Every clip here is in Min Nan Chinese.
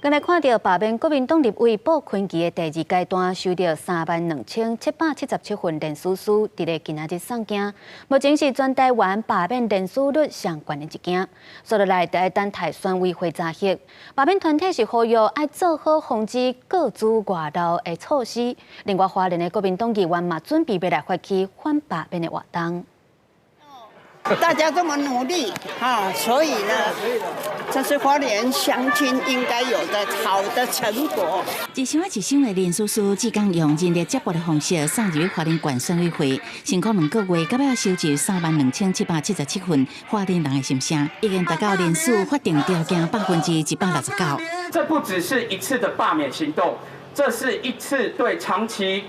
閣來看著罷免國民黨立委布坤琪的第二階段收著32,777份連署書，佇咧今仔日送件。目前是全台灣罷免連署率上懸的一件。紲落來，著愛等待選委會查核。罷免團體是呼籲愛做好防止個資外漏的措施。另外，花蓮的國民黨議員嘛準備欲來發起反罷免的活動。大家這麼努力啊，所以呢，這是花蓮鄉親應該有的好的成果。一箱一箱的連署書，志工用人力接駁的方式送入花蓮縣選委會，辛苦2個月，到尾收集32,777份花蓮人的心聲，已經達到連署法定條件169%。這不只是一次的罷免行動，這是一次對長期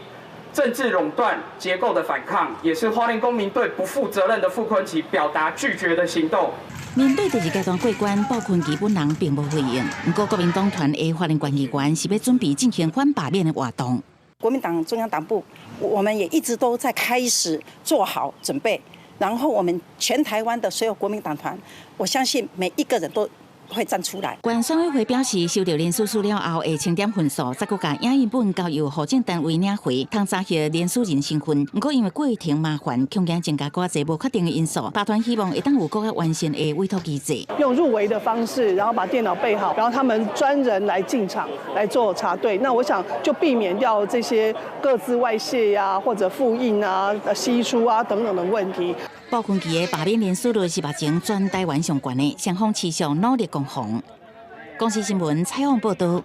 政治壟斷結構的反抗，也是花蓮公民對不負責任的傅崐萁表達拒絕的行動。面對第二階段過關，布坤琪本人並無回應。毋過國民黨團的花蓮縣議員是欲準備進行反罷免的活動。國民黨中央黨部，我們也一直都在開始做好準備，然後我們全台灣的所有國民黨團，我相信每一個人都會站出來。縣選委會表示，收到連署書了後，會清點份數，再閣共影印本交由戶政單位領回，通查核連署人身份。毋過因為過程麻煩，恐驚增加閣濟無確定的因素，罷團希望會當有閣較完善的委託機制。用入圍的方式，然後把電腦備好，然後他們專人來進場來做查對。那我想就避免掉這些個資外洩呀，或者複印啊、釋出啊等等的問題。布坤琪的罷免連署率是目前全台灣上懸的，雙方持續努力攻防。公視新聞採訪報導。